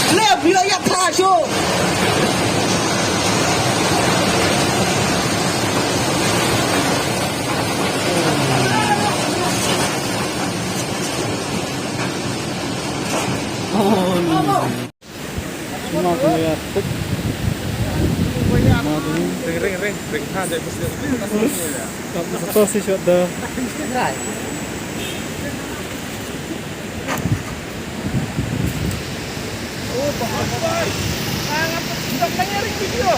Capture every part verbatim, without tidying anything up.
Leo phi la ïap pha shu. Oh, no. Ring, ring, ring, ring. Ha, jadi mesti. Terus, tak bisa terus sih, shot dah. Rai. Oh, bagus. Ah, ngapa tidak pengen ring video?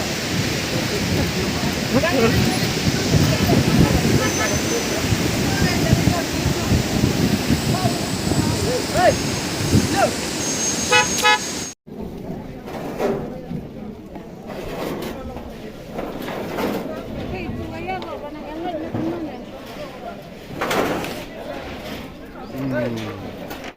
Hey, look.